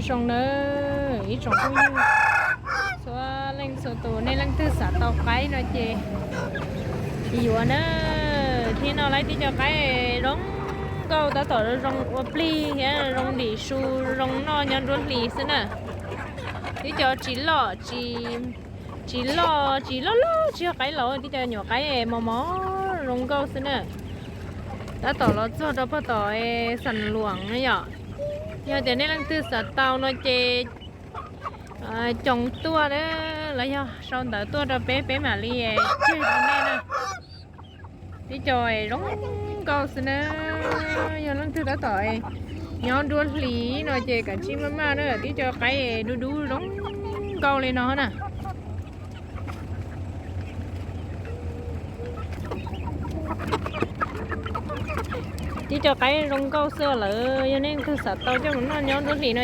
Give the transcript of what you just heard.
Zoo na, ib tsoom phooj ywg txhua leej txhua tus, nej leej twg xav tau qaib no ces yuav na. Thiab no lawv tib co qaib zoo nkauj, tab tom zoo ua plig thiab zoo dim su, zoo noj nyob nruab hlis xwb na. Tib co tsis loj, tsis loj, tsis loj loj, tsis yog qaib laus, tib co nyuam qaib mos mos zoo nkauj xwb na. Tab tom los txog rau pog tom Xas Luam na yom. Yog tias nej leej twg xav tau no ces coos tuaj na, los yog sau ntawv tuaj rau peb, peb mam li tseg rau nej na. Tib co zoo nkauj xwb na. Yog leej twg tab tom nyob nruab hlis no ces kav tsij maj maj na, tib co qaib dub dub zoo nkauj li no na. Tib co qaib zoo nkauj xwb lawm, yog nej leej twg xav tau coj mus noj nyob nruab hlis no